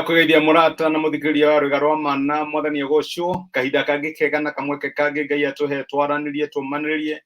Ndakũgeithia mũrata na mũthikĩrĩria wa rwĩga rwa mana, mwathani agocwo. Kahinda kangĩ kega na kamweke kangĩ Ngai atũhe twaranĩrie, tũmanĩrĩrie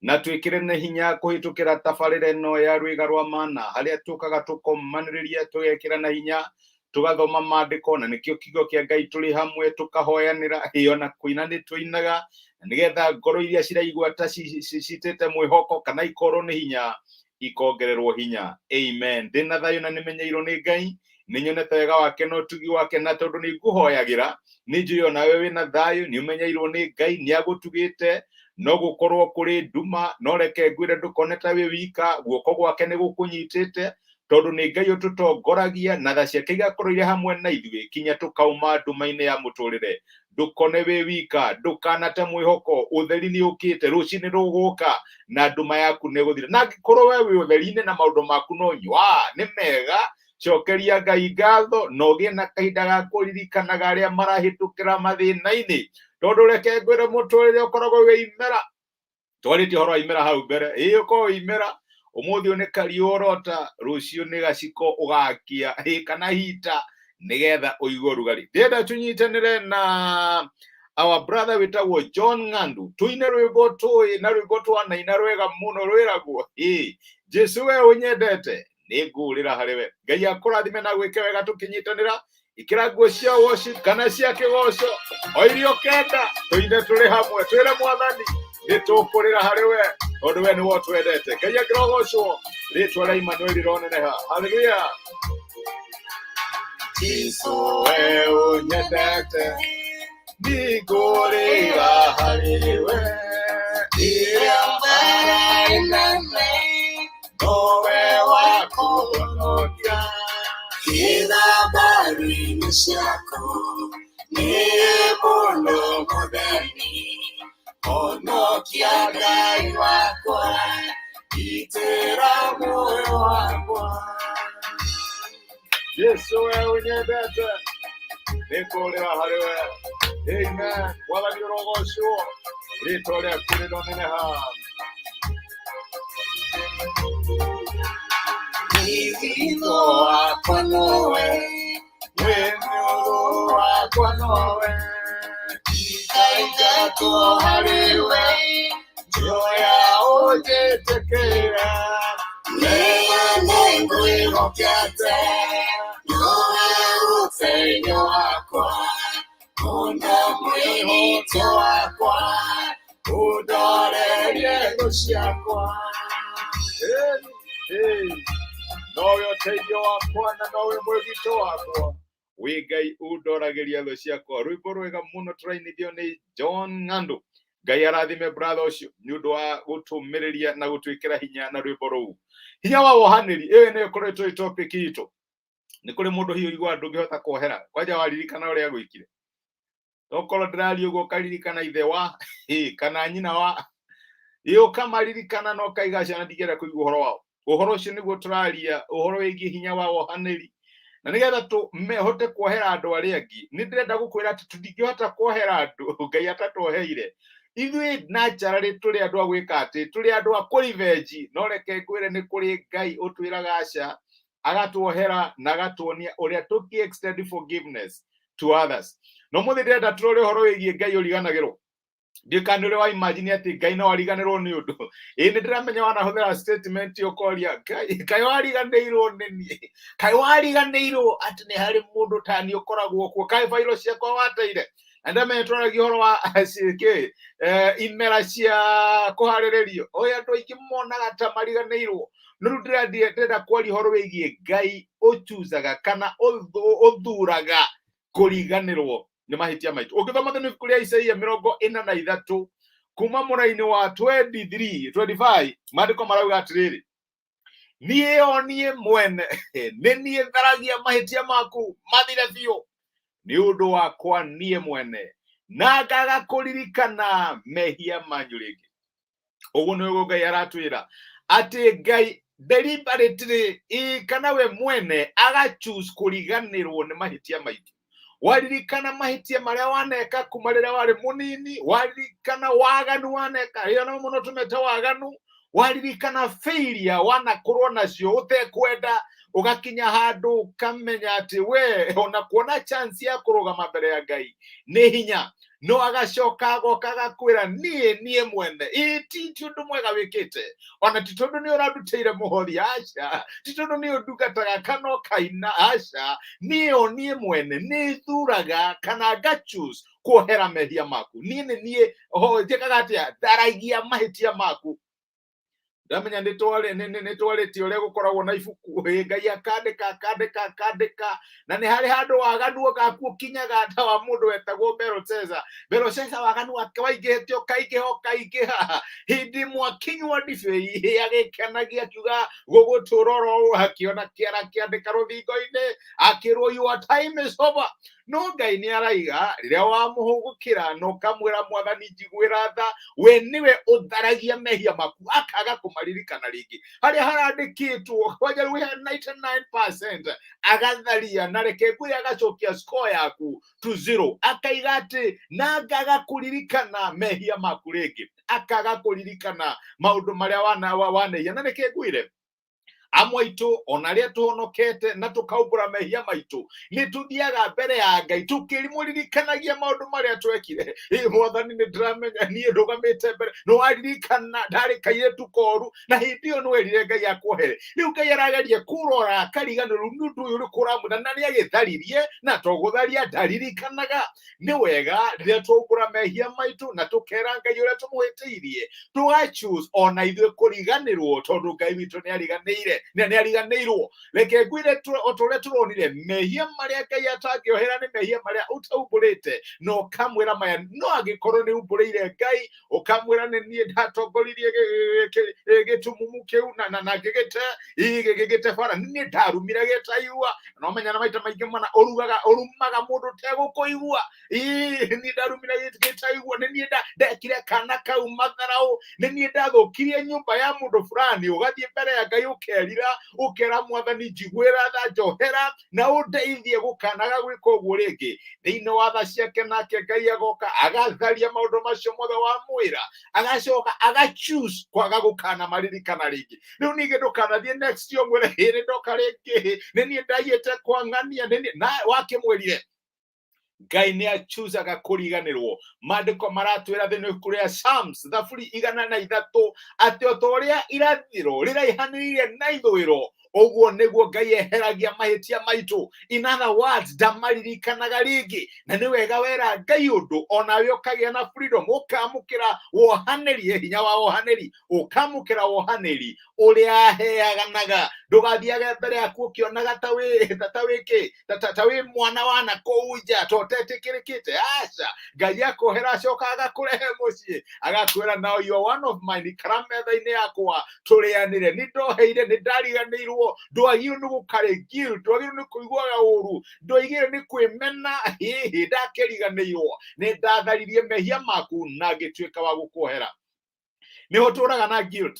na twĩkĩrane hinya kũhĩtũkĩra tabarĩra ĩno ya rwĩga rwa mana, harĩa tũkaga tũkomanĩrĩria, tũgekĩrana hinya, tũgathoma maandĩko na nĩkĩo kiugo kĩa Ngai, tũrĩ hamwe tũkahoyanĩra, ĩ ona kũina nĩ tũinaga, na nĩgetha ngoro iria ciraigua ta citĩte mwĩhoko kana ikorwo nĩ hinya ikongererwo hinya. Amen. Ndĩ na thayũ na nĩmenyeirwo nĩ Ngai, nĩ nyonete wega wake na ũtugi wake, na tondũ nĩ ngũhoyagĩra, nĩ njũĩ onawe wĩna thayũ, nĩ ũmenyeirwo nĩ Ngai, nĩ agũtugĩte. No gũkorwo kũrĩ nduma, no reke ngwĩre ndũkone ta wĩ wika, guoko gwake nĩ gũkũnyitĩte, tondũ nĩ Ngai ũtũtongoragia na tha ciake igakorwo irĩ hamwe na ithuĩ kinya tũkauma nduma-inĩ ya mũtũrĩre. Ndũkone wĩ wika, ndũkanate mwĩhoko, ũtheri nĩ ũkĩte, rũcinĩ rũgũka na nduma yaku nĩ ĩgũthira. Na angĩkorwo we wĩ ũtheri-inĩ na maũndũ maku no nywa nĩ mega, cokeria Ngai ngatho na ũgĩe na kahinda ga kũririkanaga arĩa marahĩtũkĩra mathĩna-inĩ, tondũ reke ngwĩre mũtũrĩre ũkoragwo wĩ imera. Twarĩtie ũhoro wa imera hau mbere, ĩ ũkorwo wĩ imera, ũmũthĩ nĩ kariũa ũrota, rũciũ nĩ gaciko ũgakia, ĩ kana hita nĩgetha ũigue ũrugarĩ. Ndĩrenda tũnyitanĩre na our brother wĩtagwo John Ng'andu, tũine rwĩmbo tũĩ na rwĩmbo twanaina rwega mũno rwĩragwo ĩ Jesu we ũnyendete nĩ ngũrĩra harĩ we. Ngai akũrathime na gwĩke wega tũkĩnyitanĩra. Ikĩra nguo cia worship kana cia kĩgoco o iria ũkenda, tũine tũrĩ hamwe, twĩre mwathani nĩ tũkũrĩra harĩ we tondũ we nĩwe ũtwendete. Ngai akĩrogocwo, rĩtwa rĩa Emmanuel rĩroneneha. Haleluya. Jesu we ũnyendete nĩngũrĩra harĩ we, rĩrĩa mbara ĩnene nowe wa kũhonokia. Ithambaru-inĩ ciaku nĩ mũno mũtheri, honokia Ngai wakwa, gitĩra muoyo wakwa. Jesu we ũnyendete nĩngũrĩra harĩ we. Amen. Mwathani ũrogocwo, rĩtwa rĩaku rĩroneneha. Wĩthitho wakwa nowe, Wĩmũrũ wakwa nowe, ndaingatwo harĩ we, njoya ũnjĩtĩkĩra. Neema nĩngwĩhokete, nowe ũteithio wakwa, ona mwĩhĩtwa wakwa, ũndorerie thũ ciakwa. Hey, hey. Nowe ũteithio wakwa na nowe mwĩgito wakwa, wĩ Ngai ũndoragĩria thũ ciakwa. Rwĩmbo rwega mũno tũrainithio nĩ John Ng'andu. Ngai arathime brother ũcio nĩ ũndũ wa gũtũmĩrĩria na gũtwĩkĩra hinya na rwĩmbo rũu. Hinya wa wohanĩri, ĩyo nĩyo ĩkoretwo ĩ topic itũ. Nĩ kũrĩ mũndũ hihi ũiguaga ndũngĩhota kuohera, kwanja waririkana ũrĩa gwĩkire. Tokorwo ndĩraria ũguo ũkaririkana ithe wa kana nyina wa, ĩ ũkamaririkana na ũkaiga ciana ndingĩenda kũigua ũhoro wao. Ũhoro ũcio nĩguo tũraria, ũhoro wĩgiĩ hinya wa wohanĩri, na nĩgetha tũhote kuohera andũ arĩa angĩ. Nĩ ndĩrenda gũkwĩra atĩ tũtingĩhota kuohera andũ Ngai atatuoheire. Ithuĩ naturally tũrĩ andũ a gwĩka atĩ, tũrĩ andũ a kũrivenji, no reke ngwĩre nĩ kũrĩ Ngai ũtwĩraga aca, agatuohera na agatuonia ũrĩa tũngĩ extend forgiveness to others. No mũthĩ ndĩrenda tũrore ũhoro wĩgiĩ Ngai ũriganagĩrwo. Ndiũĩ kana nĩ ũrĩ wa imagine atĩ Ngai no ariganĩrwo nĩ ũndũ. Ĩ nĩ ndĩramenya wanahũthĩra statement ũkoria Ngai, kaĩ wariganĩirwo nĩ niĩ, kaĩ wariganĩirwo atĩ nĩ harĩ mũndũ tani ũkoragwo kuo, kaĩ bairo ciakwa wateire. Na ndĩramenya tũraragia ũhoro wa kĩ imera cia kũharĩrĩrio, oĩ andũ aingĩ monaga ta mariganĩirwo. No rĩu ndĩrenda kwaria ũhoro wĩgiĩ Ngai ũchuzaga kana ũthuraga kũriganĩrwo nĩ mahĩtia maitũ. Ũngĩthoma thĩinĩ ibuku rĩa Isaia 43 kuma mũraini wa 23 25, maandĩko marauga atĩrĩrĩ, niĩ o niĩ mwene nĩ niĩ tharagia mahĩtia maku mathire biũ nĩ ũndũ wakwa niĩ mwene, na ngaga kũririkana mehia manyu rĩngĩ. Ũguo nĩguo Ngai aratwĩra atĩ Ngai deliberately ĩ kana we mwene aga choose kũriganĩrwo nĩ mahĩtia maitũ. Waririkana mahĩtia marĩa waneka kuma rĩrĩa warĩ mũnini, waririkana waganu waneka, ĩyo no mũno tũmete waganu, Waririkana failure wanakorwo nacio ũtekwenda, ũgakinya handũ ũkamenya atĩ we ona kuona chance ya kũrũgama mbere ya Ngai nĩ hinya. No agacoka agoka agakwĩra niĩ niĩ mwene, ĩ ti ti ũndũ mwega wĩkĩte, ona ti tondũ nĩ ũrandutĩire mũhothi, aca, ti tondũ nĩ ũndungataga kana ũkaina, aca, niĩ o niĩ mwene nĩ thuraga kana ngachoose kuohera mehia maku. Niĩ nĩ niĩ ho njĩkaga atĩa? Tharagia mahĩtia maku. Ndamenya nĩ twarĩtie ũrĩa gũkoragwo na ibuku, ĩ Ngai akandĩka akandĩka akandĩka, na nĩ harĩ handũ waganu gaku ũkinyaga ta wa mũndũ wetagwo Belteshazzar. Belteshazzar waganu wake waingĩhĩte ũkaingĩha ũkaingĩha, hĩndĩ ĩmwe akĩnyua ndibei agĩkenagia akiuga gũgũtũra oro ũũ, akĩona kĩara kĩandĩka rũthingo-inĩ, akĩrwo your time is over. No Ngai nĩ araiga rĩrĩa wamũhũgũkĩra na ũkamwĩra Mwathani njiguĩra tha, we nĩwe ũtharagia mehia maku akaga kũmaririkana rĩngĩ. Harĩa harandĩkĩtwo kwanja we 99% agatharia, na reke ngwĩre agacokia score yaku to zero, akaiga atĩ na ngaga kũririkana mehia maku rĩngĩ, akaga kũririkana maũndũ marĩa wanehia. Na reke ngwĩre amwe aitũ ona arĩa tũhonokete na tũkaumbũra mehia maitũ nĩ tũthiaga mbere ya Ngai tũkĩmũririkanagia maũndũ marĩa twekire. Ĩ Mwathani nĩ ndĩramenya niĩ ndũgamĩte mbere, nĩ waririkana ndarĩ kairĩtu koru, na hĩndĩ ĩyo nĩ werire Ngai akuohere. Rĩu Ngai arageria kũrora akariganĩrwo nĩ ũndũ ũyũ ũrĩkũ ũramwĩra, na nĩ agĩtharirie, na to gũtharia ndaririkanaga. Nĩ wega rĩrĩa twaumbũra mehia maitũ na tũkera Ngai ũrĩa tũmũhĩtĩirie, tũga choose ona ithuĩ kũriganĩrwo, tondũ Ngai witũ nĩ ariganĩire, nĩ ariganĩirwo. Reke ngwĩre o ta ũrĩa tũronire, mehia marĩa Ngai atangĩohera nĩ mehia marĩa ũtaumbũrĩte na ũkamwĩra maya, no angĩkorwo nĩ umbũrĩire Ngai ũkamwĩra nĩ niĩ ndatongoririe gĩtumumu kĩu na ngĩgĩte gĩgĩte bara, nĩ niĩ ndarumire gĩtaigua. No menya na maita maingĩ mana ũrugaga ũrumaga mũndũ ũtegũkũigua. Ĩ niĩ ndarumire gĩtaigua, nĩ niĩ ndekire kana kau matharaũ, nĩ niĩ ndathũkirie nyũmba ya mũndũ fulani. Ũgathiĩ mbere ya Ngai ũkerira, ũkera Mwathani njiguĩra tha, njohera na ũndeithie gũkanaga gwĩka ũguo rĩngĩ. Thĩinĩ wa tha ciake nake Ngai agoka agatharia maũndũ macio mothe wamwĩra, agacoka agachoose kwaga gũkana maririkana rĩngĩ. Rĩu ningĩ ndũkanathiĩ next year ũmwĩre hĩ nĩ ndoka rĩngĩ, nĩ niĩ ndaiyĩte kwa ng'ania, nĩ niĩ na wakĩmwĩrire. Ngai nĩ achuzaga kũriganĩrwo. Maandĩko maratwĩra thĩinĩ wa ibuku rĩa Psalms thaburi 103 atĩ o ta ũrĩa irathĩro rĩraihanĩrĩirie na ithũĩro, ũguo nĩguo Ngai eheragia mahĩtia maitũ. In other words, ndamaririkanaga rĩngĩ. Na nĩ wega wera Ngai ũndũ onawe ũkagĩa na freedom, ũkamũkĩra wohanĩri, hinya wa wohanĩri, ũkamũkĩra wohanĩri ũrĩa aheanaga. Ndũgathiage mbere yaku ũkĩonaga ta wĩ ta wĩ kĩ ta wĩ mwana wa na kũu nja ta ũtetĩkĩrĩkĩte. Aca, Ngai akuohera acoka agakũrehe mũciĩ agakwĩra now you are one of mine, ikara metha-inĩ yakwa tũrĩanĩre. Nĩ ndoheire, nĩ ndariganĩirwo. Ndwagĩrĩirwo nĩ gũkarĩ guilt, ndwagĩrĩirwo nĩ kũiguaga ũru, ndwagĩrĩirwo nĩ kwĩmena, hihi ndakĩriganĩirwo, nĩ ndatharirie mehia maku na ngĩtuĩka wa gũkuohera. Nĩho ũtũraga na guilt,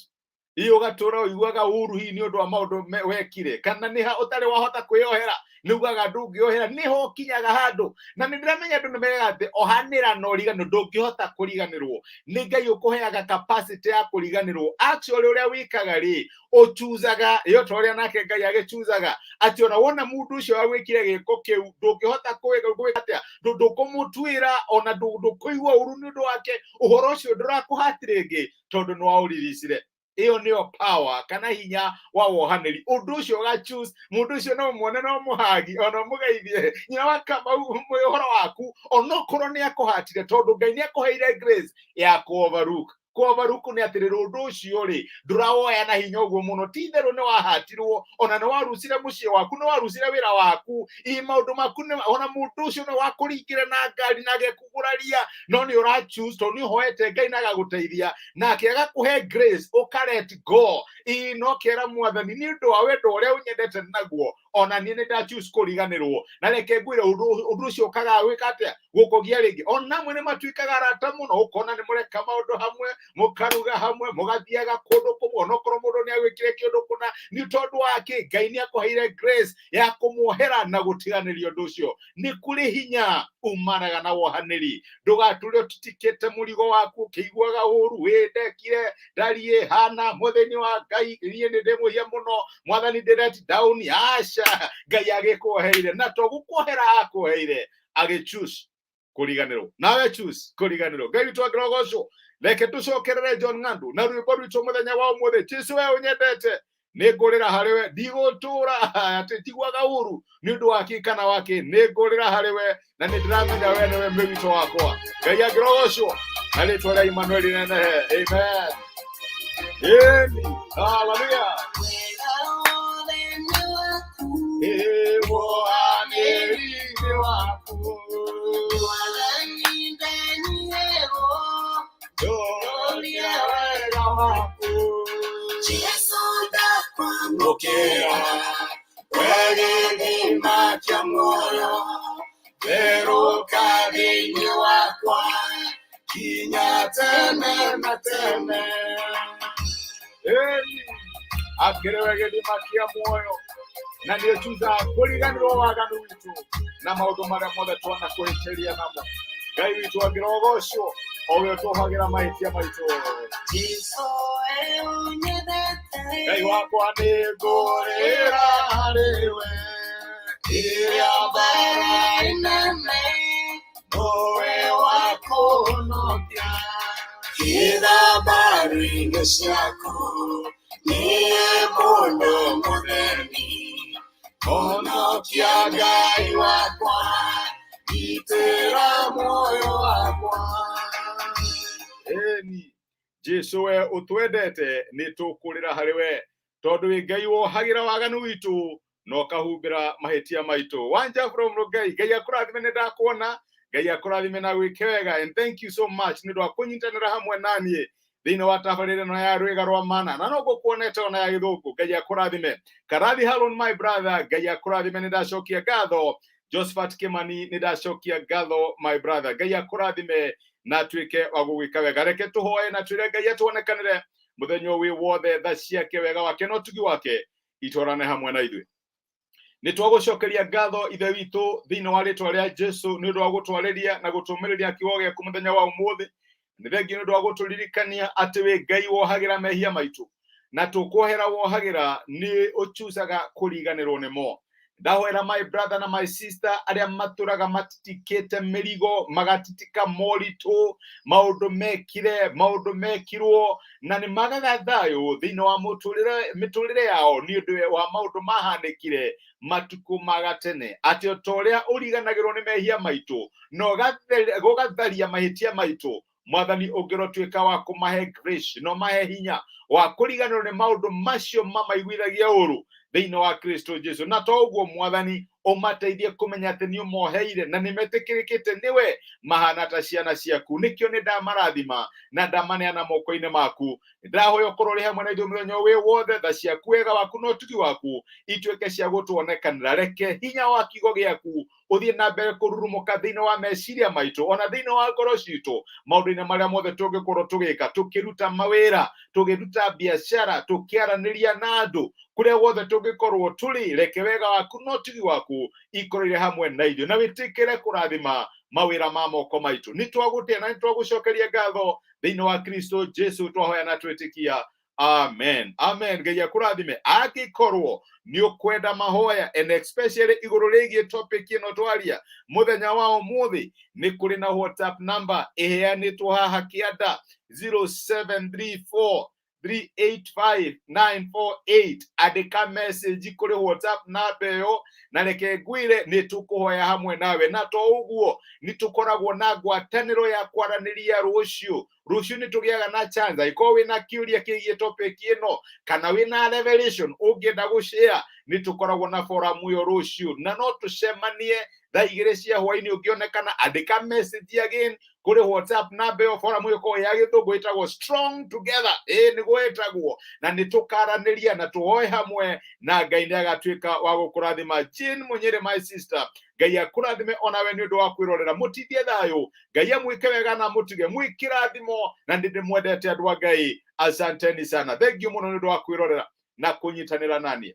ĩ ũgatũra ũiguaga ũru hihi nĩ ũndũ wa maũndũ wekire, kana nĩ ha ũtarĩ wahota kwĩyohera, nĩ ugaga ndũngĩohera. Nĩho ũkinyaga handũ, na nĩ ndĩramenya andũ nĩ meraga atĩ ohanĩra na ũriganĩrwo, ndũngĩhota kũriganĩrwo. Nĩ Ngai ũkũheaga capacity ya kũriganĩrwo. Actually ũrĩa wĩkaga rĩ, ũchuzaga ĩyo ta ũrĩa nake Ngai agĩchuzaga atĩ ona wona mũndũ ũcio wagwĩkire gĩko kĩu ndũngĩhota gwĩka atĩa, ndũkũmũtuĩra ona ndũkũigua ũru nĩ ũndũ wake, ũhoro ũcio ndũrakũhati rĩngĩ tondũ nĩ waũriricire. Ĩyo nĩyo power kana hinya wa wohanĩri. Ũndũ ũcio ũga choose mũndũ ũcio no muone no mũhagi ona mũgeithie nyina wa Kamau ũhoro waku, onokorwo nĩ akũhatire, tondũ Ngai nĩ akũheire grace ya kũ-overlook. Kũ-overlook nĩ atĩrĩrĩ, ũndũ ũcio rĩ ndũrawoya na hinya ũguo mũno, ti itherũ nĩ wahatirwo, ona nĩ warucire mũciĩ waku, nĩ warucire wĩra waku, ĩ maũndũ maku nĩ ona mũndũ ũcio nĩ wakũringire na ngari na agekugũraria, no nĩ ũra choose tondũ nĩ ũhoete Ngai na agagũteithia nake agakũhe grace ũka let go. Ĩ no kera Mwathani nĩ ũndũ wa wendo ũrĩa ũnyendete naguo. Ona niĩ nĩ nda choose kũriganĩrwo. Na reke ngwĩre ũndũ ũcio ũkaga gwĩka atĩa, gũkũgia rĩngĩ. Ona amwe nĩ matuĩkaga arata mũno, ũkona nĩ mũreka maũndũ hamwe, mũkaruga hamwe, mũgathiaga kũndũ kũmwe, onokorwo mũndũ nĩ agwĩkire kĩũndũ kũna. Nĩ tondũ wa kĩ? Ngai nĩ akũheire grace ya kũmuohera na gũtiganĩria ũndũ ũcio. Nĩ kũrĩ hinya umanaga na wohanĩri. Ndũgatũre ũtitikĩte mũrigo waku ũkĩiguaga ũru, wĩ ndekire ndariĩ hana mũthĩni wa Ngai, niĩ nĩ ndĩmũhia mũno, mwathani ndĩ let down. Aca, Ngai agĩkuoheire, na to gũkuohera akuoheire, agĩ choose kũriganĩrwo nawe, choose kũriganĩrwo. Ngai witũ angĩrogocwo. Reke tũcokerere John Ng'andu na rwĩmbo rwitũ mũthenya wa ũmũthĩ, Jesu we ũnyendete, nĩ ngũrĩra harĩ we, ndigũtũra atĩ njiguaga ũru nĩ ũndũ wa kĩ kana wa kĩ, nĩ ngũrĩra harĩ we na nĩ ndĩramenya we nĩwe mwĩgito wakwa. Ngai angĩrogocwo na rĩtwa rĩa Emmanuel nenehe. Amen. Amen. Hallelujah. Wega wothe nĩ waku. Wohanĩri nĩ waku. Mwathani ndenyihĩrwo. Ndũrie wega waku. Jesu ndakwamũkĩra, we gĩthima kĩa muoyo, therũka thĩinĩ wakwa nginya tene na tene. Ĩni, akĩrĩ we gĩthima kĩa muoyo na nĩ ũcuzaga kũriganĩrwo waganu witũ na maũndũ marĩa mothe twanakũhĩtĩria namo. Ngai witũ angĩrogocwo, o we ũtũhagĩra mahĩtia maitũ. Jesu we ũnyendete. Ngai wakwa, nĩ ngũrĩra harĩ we. Ĩrĩa mbara nene, nowe wa kũhonokia. Ithabarĩ-inĩ ciaku niĩ mũndũ mũtheni, honokia Ngai wakwa, gitĩra muoyo wakwa. Ĩni, Jesu we ũtwendete, nĩ tũkũrĩra harĩ we tondũ wĩ Ngai wohagĩra waganu witũ na ũkahumbĩra mahĩtia maitũ. Wanja from Ngai, Ngai akũrathime, nĩ ndakuona. Ngai akũrathime na gwĩke wega, and thank you so much nĩ ũndũ wa kũnyitanĩra hamwe naniĩ thĩinĩ wa tabarĩra ĩno ya rwĩga rwa mana, na no ngũkuonete ona ya gĩthũngũ. Ngai akũrathime. Karathi Harun, my brother, Ngai akũrathime, nĩ ndacokia ngatho. Josephat Kimani, nĩ ndacokia ngatho, my brother. Ngai akũrathime na atuĩke wa gũgwĩka wega. Reke tũhoe na twĩre Ngai atuonekanĩre mũthenya ũyũ wothe, tha ciake, wega wake na ũtugi wake itwarane hamwe na ithuĩ. Nĩ twagũcokeria ngatho, Ithe witũ, thĩinĩ wa rĩtwa rĩa Jesu, nĩ ũndũ wa gũtwarĩria na gũtũmĩrĩria kiugo gĩaku mũthenya wa ũmũthĩ. Nĩ thengiũ nĩ ũndũ wa gũtũririkania atĩ wĩ Ngai wohagĩra mehia maitũ, na tũkuohera wohagĩra, nĩ ũcucaga kũriganĩrwo nĩmo. Ndahoera my brother na my sister arĩa matũraga matitikĩte mĩrigo, magatitika moritũ, maũndũ mekire, maũndũ mekirwo, na nĩ magaga thayũ thĩinĩ wa mũtũrĩre, mĩtũrĩre yao nĩ ũndũ wa maũndũ mahanĩkire matukũ ma gatene, atĩ o ta ũrĩa ũriganagĩrwo nĩ mehia maitũ na ũgatharia mahĩtia maitũ, Mwathani, ũngĩrotuĩka wa kũmahe grace na ũmahe hinya wa kũriganĩrwo nĩ maũndũ macio mamaiguithagia ũru thĩinĩ wa Kristo Jesu. Na to ũguo, Mwathani, ũmateithie kũmenya atĩ nĩ ũmoheire na nĩ metĩkĩrĩkĩte nĩwe, mahana ta ciana ciaku. Nĩkĩo nĩ ndamarathima na ndamaneana moko-inĩ maku. Ndahoya ũkorwo ũrĩ hamwe na ithuĩ mũthenya ũyũ wothe, tha ciaku, wega waku na ũtugi waku ituĩke cia gũtuonekanĩra. Reke hinya wa kiugo gĩaku ũthiĩ na mbere kũrurumũka thĩinĩ wa meciria maitũ ona thĩinĩ wa ngoro citũ, maũndũ-inĩ marĩa mothe tũngĩkorwo tũgĩka, tũkĩruta mawĩra, tũkĩruta biacara, tũkĩaranĩria na andũ, kũrĩa guothe tũngĩkorwo tũrĩ. Reke wega waku na ũtugi waku ikorwo irĩ hamwe na ithuĩ, na wĩtĩkĩre kũrathima mawĩra ma moko maitũ. Nĩ twagũtĩa na nĩ twagũcokeria ngatho thĩinĩ wa Kristo Jesu twahoya na twĩtĩkia. Amen, amen. Ngai akũrathime. Angĩkorwo nĩ ũkwenda mahoya, and especially igũrũ rĩgiĩ topic ĩno twaria mũthenya wa ũmũthĩ, nĩ kũrĩ na WhatsApp number ĩheanĩtwo haha kĩanda, 0734 385948. Andĩka message kũrĩ WhatsApp namba ĩyo, na reke ngwĩre nĩ tũkũhoya hamwe nawe. Na to ũguo, nĩ tũkoragwo na ngwatanĩro ya kwaranĩria rũciũ. Rũciũ nĩ tũgĩaga na chance, angĩkorwo wĩna kĩũria kĩgiĩ topic ĩno kana wĩna revelation ũngĩenda gũshare, nĩ tũkoragwo na forum ĩyo rũciũ, na no tũcemanie Thaa 2 cia hwainĩ ũngĩonekana, andĩka message again kũrĩ WhatsApp namba ĩyo. Forum ĩyo ĩkoragwo ya gĩthũngũ, ĩtagwo Strong Together, ĩĩ nĩguo ĩtagwo, na nĩ tũkaranĩria na tũhoe hamwe, na Ngai nĩ agatuĩka wa gũkũrathima. Jean Munyĩrĩ, my sister, Ngai akũrathime onawe nĩ ũndũ wa kwĩrorera. Mũtindie thayũ, Ngai amwĩke wega na mũtige mwĩkĩrathimo, na nĩ ndĩmwendete andũ a Ngai. Asanteni sana, thank you mũno nĩ ũndũ wa kwĩrorera na kũnyitanĩra naniĩ.